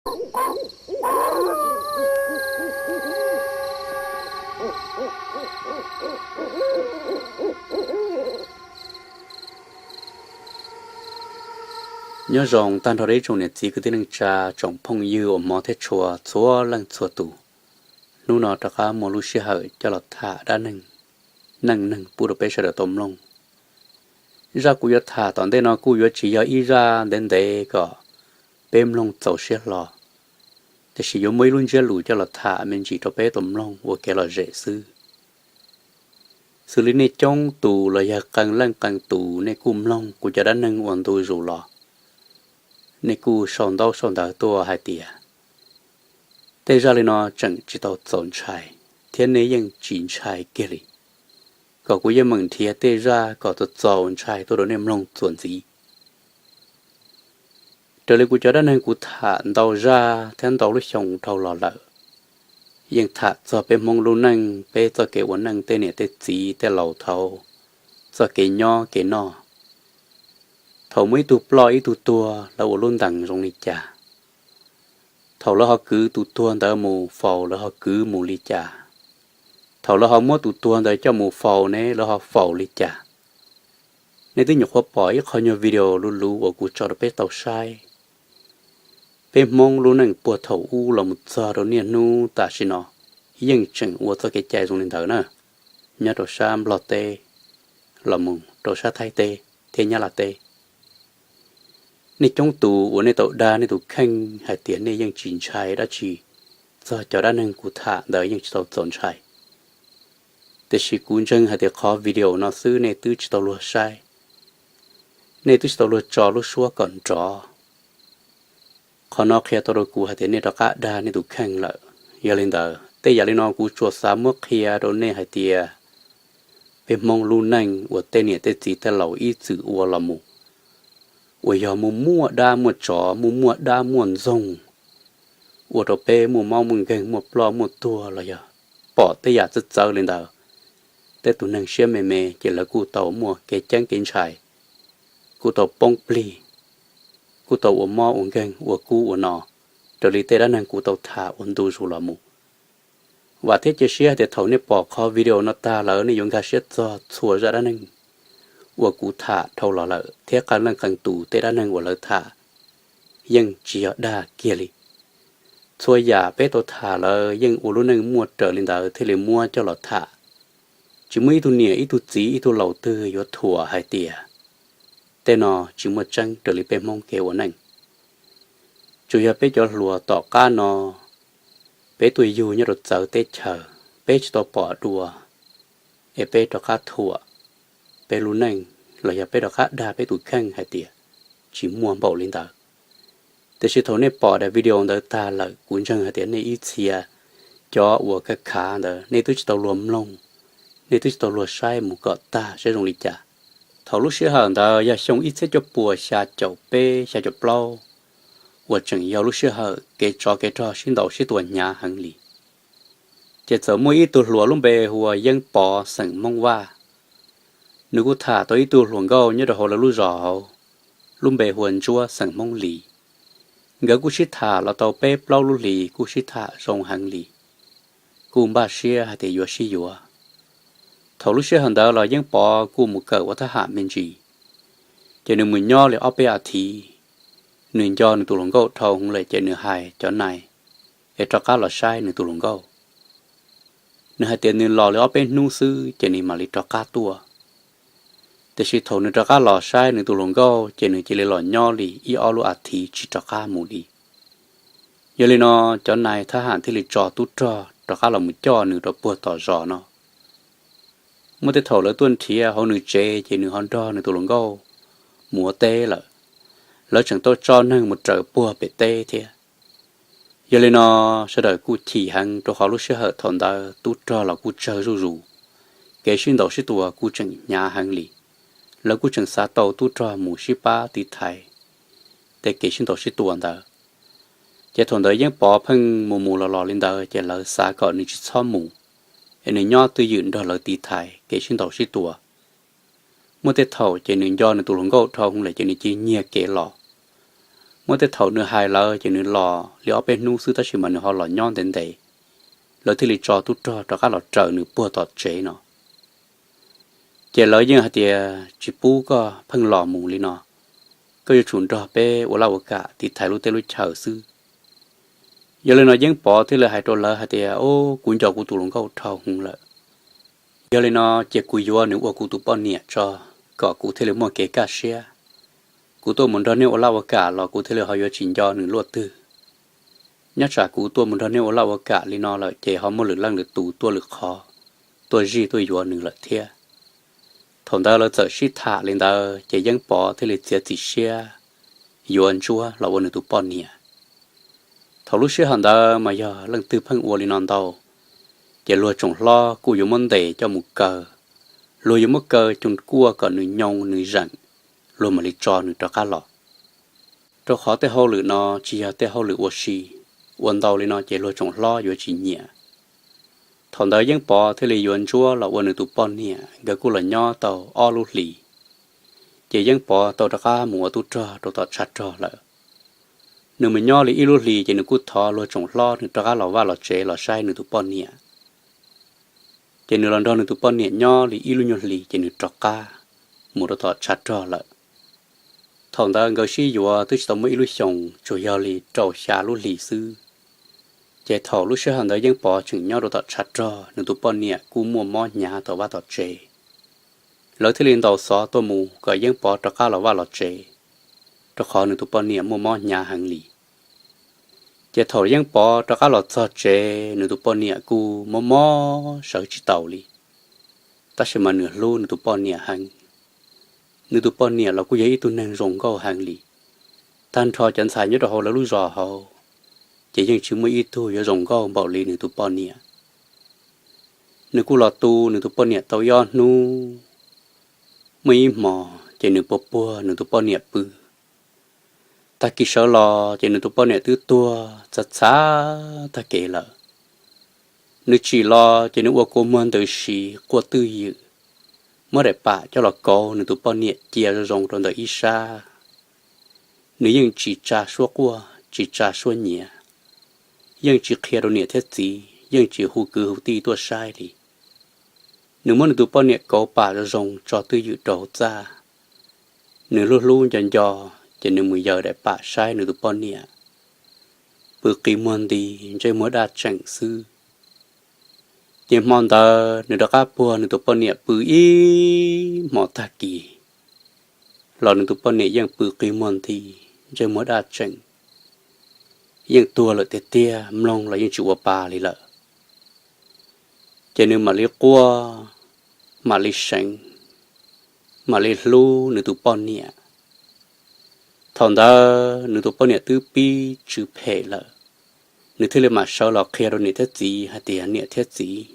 Nyob zoo tag nrho rau ib tsoom niam txiv kwv tij neej tsa, tsoom phooj ywg uas hmov thiab tshua txhua leej txhua tus. Hnub no rov qab muaj lub sij hawm coj los tham dab neeg, neej neeg pub rau peb sawv daws tau mloog. Zaj kuv yuav tham tom ntej no kuj yuav tsis yog ib zaj ntev ntev kom peb mloog txaus siab hlo, tiam sis yuav muaj ib lub ntsiab lus coj los tham me ntsis rau peb tau mloog ua kev lom zem xwb. Xws li nej coob tus los yog qee leej qee tus nej kuj mloog kuv cov dab neeg uas ntu zus los, nej kuj sau ntaub sau ntawv tuaj hais tias tej zaj li no tseem tsis tau txaus ntshai, thiab nej yeej tsis ntshai kiag li, kom kuv yeej meem nrhiav tej zaj kom txaus txaus ntshai tuaj rau nej mloog txuas ntxiv. Raws li kuv cov dab neeg kuv tham ntau zaj thiab ntau lub xyoo dhau los lawm, yeej tham txog peb Hmoob lub neej, peb txoj kev ua neej, tej niam tej txiv tej laus thaud txoj kev nyob kev noj. Thaum muaj ib tug ploj ib tug tuag lawv ua lub ntees zoo li cas, thaum lawv ho kwv tus tuag ntawd mus faus lawv ho kwv mus li cas, thaum lawv ho muab tus tuag ntawd coj mus faus ne lawv ho faus li cas. Nej twb nyuam qhuav pom ib qho nyuag video luv luv uas kuv tso rau peb tau saib. Peb Hmoob lub neej puag thaum ub los mus txog rau niaj hnub tam sim no yeej tseem ua txoj kev cai zoo li ntawd na, nyob rau sab Nplog teb los mus rau sab Thaib teb thiab Nyab Laj teb. Nej coob tus uas nej tau dag nej tus kheej hais tias nej yeej tsis ntshai dab tsi txog cov dab neeg kuv tham ntawd, yeej tsis tau txaus ntshai. Tiam sis kuv ntseeg hais tias qhov video no xwb nej twb tsis tau luag saib, nej twb tsis tau luag tso lub suab kom nrov. Qhov no qhia tau rau kuv hais tias nej rov qab dag nej tus kheej lawm. Yog li ntawd tej yam li no kuv tsuas xav muab qhia rau nej hais tias peb Hmoob lub neej uas tej niam tej txiv tej laus ib txwm ua los mus, uas yog muaj muaj dab muaj tsov, muaj muaj dab muaj ntxoog, ua rau peb muaj mob muaj nkeeg, muaj ploj muaj tuag los yog pom tej yam txawv txawv li ntawd. Tej tus neeg siab me me ces lawv kuj tau muaj kev ceeb kev ntshai, kuj tau poob plig, kuj tau ua mob ua nkeeg ua kub ua no, raws li tej dab neeg kuv tau tham ua ntu zus los mus. Vam thiab cia siab hais tias thaum nej pom qhov video no tag lawm nej yuav nkag siab txog txhua zaj dab neeg uas kuv tham dhau los lawm thiab qee leej qee tus tej dab neeg uas lawv tham yeej tsis yog dag kiag li. Txhua yam peb tau tham lawm yeej ua lub neej muaj raws li ntawd thiaj li muab coj los tham. Tsis muaj ib tug niam ib tug txiv ib tug laus twg yuav thuam hais tias tej no tsis muaj tseeb raws li peb Hmoob kev ua neej. Tsuas yog peb cov hluas tom qab no, peb tuaj yug nyob rau txawv teb chaws, peb tsis tau pom dua, es peb rov qab thuam peb lub neej los yog peb rov qab dag peb tus kheej hais tias tsis muaj npaum li ntawd. Tiam sis thaum nej pom daim video ntawd tag lawm kuv ntseeg hais tias nej ib txhia cov uas khav khav ntawd nej twb tsis tau luag mloog, nej twb tsis tau luag saib mus kom tag saib zoo li cas. Thaum lub sij hawm ntawd yog xyoo ib txhiab cuaj puas xya caum peb xya caum plaub, uas tseem yog lub sij hawm kev tsov kev rog sib ntaus sib tua hnyav heev li. Ces txawm muaj ib tug hluas lub npe hu ua Yeeb Pov xeem Hmoob Vaj, nws kuj tham tau ib tug hluas nkauj nyob rau hauv lawv lub zos hauv, lub npe hu ua Ntsuab xeem Hmoob Lis. Nkawd kuj sib tham los tau peb plaub lub hlis kuj sib tham zoo heev li, kuj npaj siab hais tias yuav sib yuav. Thaum lub sij hawm ntawd los Yeeb Pov kuj mus kawm ua thab ham me ntsis, ces nws mus nyob li ob peb as thiv, nws nco nws tus hluas nkauj dhau hwv lawm ces nws hais cov nais es rov qab los saib nws tus hluas nkauj. Nws hais tias nws los li ob peb hnub xwb ces nws mam li rov qab tuaj. Tiam sis thaum nws rov qab los saib nws tus hluas nkauj ces nws cia li los nyob li ib ob lub as thiv tsis rov qab mus li. Yog li no, cov nais thab ham thiaj li tso tub rog rov qab los mus coj nws rau puag tom zos no. Muaj tej thaum lawv tuaj nrhiav hauv nws tsev ces nws ho nrog nws tus hluas nkauj mus ua teb lawm. Lawv tseem tau tso neeg mus raws puag pem teb thiab. Yog li no, sawv daws kuj chim heev rau qhov lub sij hawm thaum ntawd tub rog los kuj tsawg zuj zus, kev sib ntaus sib tua kuj tseem hnyav heev li. Lawv kuj tseem xav tau tub rog mus sib pab tiv thaiv tej kev sib ntaus sib tua ntawd. Ces thaum ntawd Yeeb Pov pheej mus mus los los li ntawd ces lawv xav kom nws tsis txhob mus, es nws nyob twj ywm nrog lawv tiv thaiv kev sib ntaus sib tua. Muaj tej thaum ces nws nco nws tus hluas nkauj dhau hwv lawm ces nws cia nyiag kev los. Muaj tej thaum nws hais lawv ces nws los li ob peb hnub xwb tab sis mas nws ho los nyob ntev ntev, lawv thiaj li tso tub rog rov qab los raws nws puag tom tsev no. Ces lawv yeej hais tias tsis pub koj pheej los mus li no, koj yuav tsum nrog peb ua laj ua kam tiv thaiv lub teb lub chaw xwb. Yog li no Yeeb Pov thiaj li hais rau lawv hais tias, Au, kuv nco kuv tus hluas nkauj dhau heev lawm. Yog li no ces kuv yuav nws ua kuv tus poj niam tso, kom kuv thiaj li muaj kev kaj siab. Kuv tuaj mus nrog nej ua laj ua kam los kuv thiaj li ho yuav tsis nco nws luaj twg. Nyob tsam kuv tuaj mus nrog nej ua laj ua kam li no lawm ces ho muaj lwm leej lwm tus tuaj lwm qhov, tuaj zij tuaj yuav nws lawm thiab. Thaum ntawd lawv txawm sib tham li ntawd ces Yeeb Pov thiaj li txiav txim siab yuav Ntsuab los ua nws tus poj niam. Thaum lub sij hawm ntawd mas yog leej twg pheej ua li no ntau, ces luag tsoom hlob kuj yuav muab ntes coj mus kaw. Luag yuav muab kaw coo kuaj kom nws nyoo nws zeem, luag mam li tso nws rov qab los. Rau qhov tej hauj lwm no tsis yog tej hauj lwm ua si, ua ntau li no ces luag tsoom hlob yuav tsis nyiam. Thaum ntawd Yeeb Pov thiaj li yuav Ntsuab los ua nws tus poj niam, nkawd kuj los nyob tau ob lub hlis. Ces Yeeb Pov tau rov qab mus ua tub rog rau tom tshav rog lawm. Nws mus nyob li ib lub hlis ces nws kuj thov luag tsoom hlob nws rov qab los vaj los tsev los saib nws tus poj niam. Ces nws los nrog nws tus poj niam nyob li ib lub nyuag hlis ces nws rov qab mus rau tom tshav rog lawm. Thaum ntawd nkawd sib yuav twb tsis tau muaj ib lub xyoos, tsuas yog li rau xya lub hlis xwb. Ces thaum lub sij hawm ntawd Yeeb Pov tseem nyob rau tom tshav rog, nws tus poj niam kuj muaj mob hnyav tom vaj tom tsev. Lawv thiaj li ntaus xov tuaj mus kom Yeeb Pov rov qab los vaj los tsev, rau qhov nws tus poj niam muaj mob hnyav heev li. Ces thaum Yeeb Pov rov qab los txog tsev, nws tus poj niam kuj mob mob sawv tsis taus li, tab sis mas nws hlub nws tus poj niam heev. Nws tus poj niam los kuj yog ib tug neeg zoo nkauj heev li. Tag nrho cov ntxhais nyob rau hauv lawv lub zos hauv, ces yeej tsis muaj ib tug yuav zoo nkauj npaum li nws tus poj niam. Nws kuj los tu nws tus poj niam tau ib ob hnub, muaj ib hmos ces nws puag puag nws tus poj niam pw. Tag kis sawv los ces nws tus poj niam twb tuag txhav txhav tag kev lawm. Nws tsim los ces nws ua kua muag ntws si quaj twj ywm, muab daim pam coj los kauv nws tus poj niam cia zoo zoo rau ntawm ib sab. Nws yeej tsis tsa suab quaj tsis tsa suab nyiav, yeej tsis qhia rau niam thiab txiv, yeej tsis hu kwv hu tij tuaj saib li. Nws muab nws tus poj niam kauv pam zoo zoo tso twj ywm rau hauv txaj. Nws hlub hlub nco nco, ces nws mus yaws daim pam saib nws tus poj niam pw qi muag nti, ntsej muag daj tseem xwb. Ces hmo ntawd nws rov qab puag nws tus poj niam pw ib hmo tag kis los nws tus poj niam yeej pw qi muag nti, ntsej muag daj tseem, yeej tuag lawm tiag tiag, mloog los yeej tsis ua pa li lawm. Ces nws mam li quaj, mam li seev, mam li hlub nws tus poj niam. Thaum ntawd nws tus poj niam twb pib tsw phem lawm, nws thiaj li mam sawv los qhia rau niam thiab txiv hais tias, Niam thiab txiv,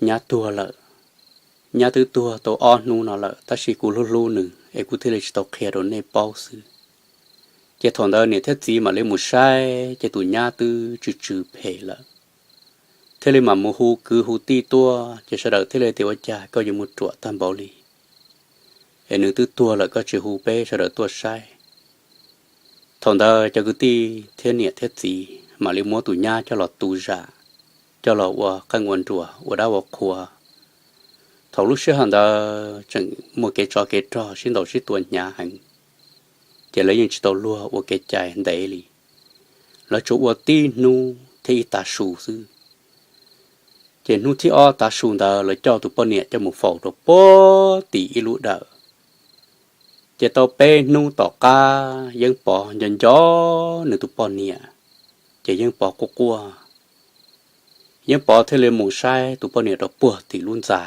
nyab tuag lawm. Nyab twb tuag tau ob hnub no lawm tab sis kuv hlub hlub nws es kuv thiaj li tsis tau qhia rau nej paub xwb. Ces thaum ntawd niam thiab txiv mam li mus saib ces tus nyab twb tsw tsw phem lawm, thiaj li mam mus hu kwv hu tij tuaj ces sawv daws thiaj li tias, Ua cas koj yuav mus ruam tag npaum li? Es nws twb tuag lawm koj tsis hu peb sawv daws tuaj saib. Thaum ntawd cov kwv tij thiab niam thiab txiv mam li muab tus nyab coj los tu zam, coj los ua qeej ua nruas ua dab ua qhua. Thaum lub sij hawm ntawd tseem muaj kev tsov kev rog sib ntaus sib tua hnyav heev, ces lawv yeej tsis tau luag ua kev cai ntev li. Lawv tsuas ua tib hnub thiab ib tav su xwb. Ces hnub thib ob tav su ntawd lawv coj tus poj niam coj mus faus rau puag tim ib lub dawm. Ces tau peb hnub tom qab Yeeb Pov nco nco nws tus poj niam, ces Yeeb Pov quaj quaj. Yeeb Pov thiaj li mus saib tus poj niam rau puag tim lub ntxa.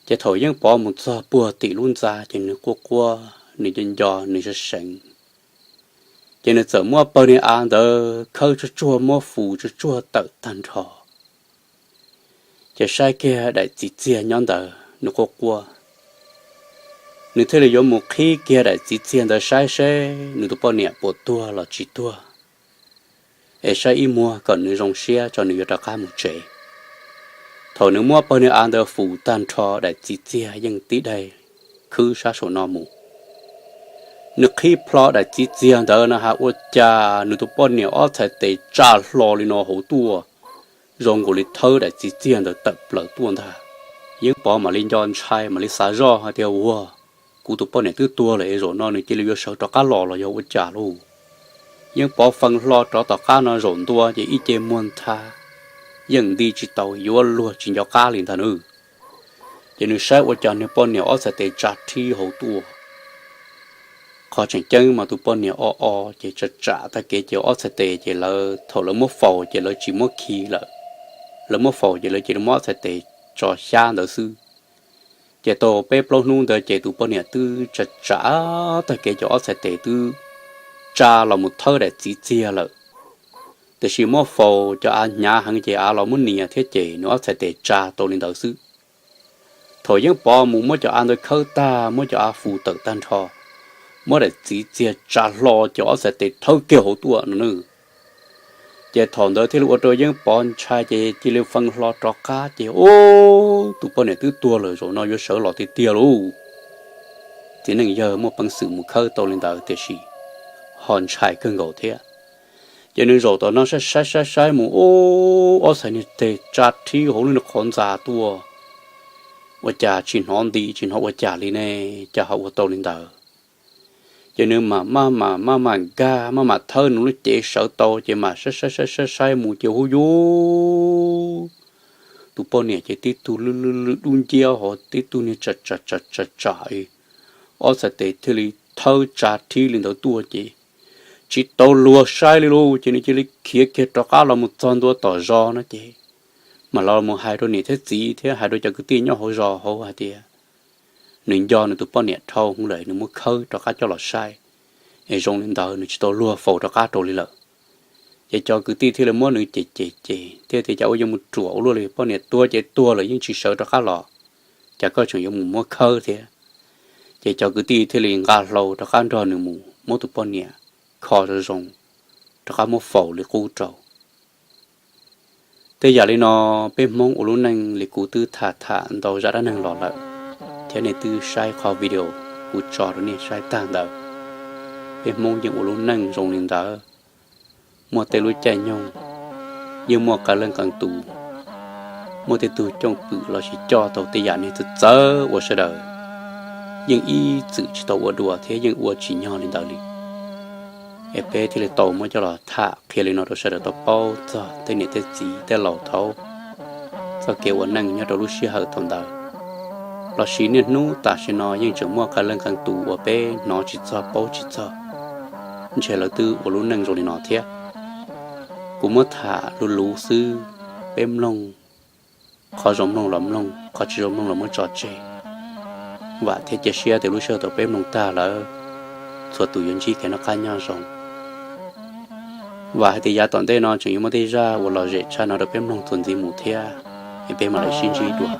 Ces thaum Yeeb Pov mus txog puag tim lub ntxa ces nws quaj quaj, nws nco nco, nws seev seev. Ces nws txawm muab pawg niag av ntawd khawb tsuag tsuag, muab fus tsuag tsuag tawm tag nrho. Ces saib kiag daim txiv txiag nyob ntawd nws quaj quaj. Nws thiaj li yuav mus qhib kiag daim txiv txiag ntawd saib seb nws tus poj niam puas tuag los tsis tuag, es saib ib muag kom nws zoo siab tso nws yuav rov qab mus tsev. Thaum nws muab pawg niag av ntawd fus tag nrho daim txiv txiag yeej tib daig khwb sab saum no mus. Nws qhib plho daim txiv txiag ntawd no has ua cas nws tus poj niam ob txhais tes tsa hlo li no hauv tuaj, zoo nkaus li thawb daim txiv txiag ntawd tawm plaws tuaj ntag. Yeeb Pov mam li nco ntshai mam li xav zoj hais tias, Ua, kuv tus poj niam twb tuag lawm es zaum no nws cia li yuav sawv rov qab los los yog ua cas lauj? Yeeb Pov feej hlo rov tom qab no zaum ntua ces ib ce muag ntha, yeej nti tsis tau, yuav luag tsis nco qab li ntag nawb. Ces nws saib ua cas nws poj niam ob txhais tes tsa rhib hauv tuaj. Qhov tseem ceeb mas tus poj niam o o ces tsam tsam tag kev ces ob txhais tes ces lawv thaum lawv muab faus ces lawv tsis muab khi lawm. Lawv muab faus ces lawv cia li muab ob txhais tes tso xyab ntawd xwb. Ces tau peb plaub hnub ntawd ces tus poj niam twb tsam tsam tag kev ces ob txhais tes twb tsa los mus thawb daim txiv txiag lawm. Tiam sis muab faus cov av hnyav heev ces av los muab nias thiab ces nws ob txhais tes tsa tau li ntawd xwb. Thaum Yeeb Pov mus muab cov av ntawd khawb tag, muab cov av fus tawm tag nrho, muab daim txiv txiag tsa hlo ces ob txhais tes thawb kiag hauv tuaj no nawb. Ces thaum ntawd thiaj li ua rau Yeeb Pov ntshai ces cia li feej hlo rov qab ces, Ub, tus poj niam twb tuag lawm, zaum no yuav sawv los tiag tiag lauj. Txiv neej yawg muaj peev xwm mus khawb tau li ntawd tiam sis ho ntshai kawg nkaus thiab. Ces nws zaum tom no saib saib saib saib mus, ub, ob txhais niag tes tsa rhib hauv lub niag qhov ntxa tuaj, ua cas tsis hnov nti tsis hnov ua cas li ne, cas ho ua tau li ntawd. Ces nws mam maj mam maj mam nkag maj mam thawb nws lub cev sawv tau ces mam saib saib saib saib saib mus ces hu yuv, tus poj niam ces tib tug lwj lwj lwj dub nciab hos tib tug niag tsam tsam tsam tsam tsam, ob txhais tes thiaj li thawb tsa rhib li ntawd tuaj ces tsis tau luag saib li lauj. Ces nws cia li khiav kiag rov qab los mus txog ntua tom zos no ces mam los mus hais rau niam thiab txiv thiab hais rau cov kwv tij nyob hauv zos hauv hais tias nws nco nws tus poj niam dhau hwv lawm, nws muab khawb rov qab coj los saib es zoo li ntawd, nws tsis tau luag faus rov qab rau li lawm. Ces cov kwv tij thiaj li muab nws cem cem cem thiab tias cas ua yuav mus ruam ua luaj li, poj niam tuag ces tuag lawm yeej tsis sawv rov qab los, cas koj tseem yuav mus muab khawb thiab. Ces cov kwv tij thiaj li nqa hlau rov qab nrog nws mus muab tus poj niam kho zoo zoo, rov qab muab faus li qub rau. Tej yam li no, peb Hmoob ua lub neej li kuv twb tham tham ntau zaj dab neeg los lawm, thiab nej twb saib qhov video kuv tso rau nej saib tag ntawd. Peb Hmoob yeej ua lub neej zoo li ntawd, muaj tej lub caij nyoog yeej muaj qee leej qee tus, muaj tej tug cooj pwm los sis coj tau tej yam neeg txawv txawv ua sawv daws yeej ib txwm tsis tau ua dua thiab yeej ua tsis nyog li ntawd li. Es peb thiaj li tau muab coj los tham qhia li no rau sawv daws tau paub txog tej niam tej txiv tej laus thaud txoj kev ua neej nyob rau lub sij hawm thaum ntawd. Los sis niaj hnub tam sim no yeej tseem muaj qee leej qee tus uas peb hnov tsis txog paub tsis txog, ntshe lawv twb ua lub neej zoo li no thiab. Kuv muab tham luv luv xwb, peb mloog, qhov zoo mloog los mloog, qhov tsis zoo mloog los muab tso tseg. Vam thiab cia siab tias lub sij hawm thaum peb mloog tag lawm, txhua tus yuav ntsib kev noj qab nyob zoo. Vam hais tias yav tom ntej no tseem yuav muaj tej zaj uas lom zem tshaj no rau peb mloog txuas ntxiv mus thiab, es peb mam li sib ntsib dua.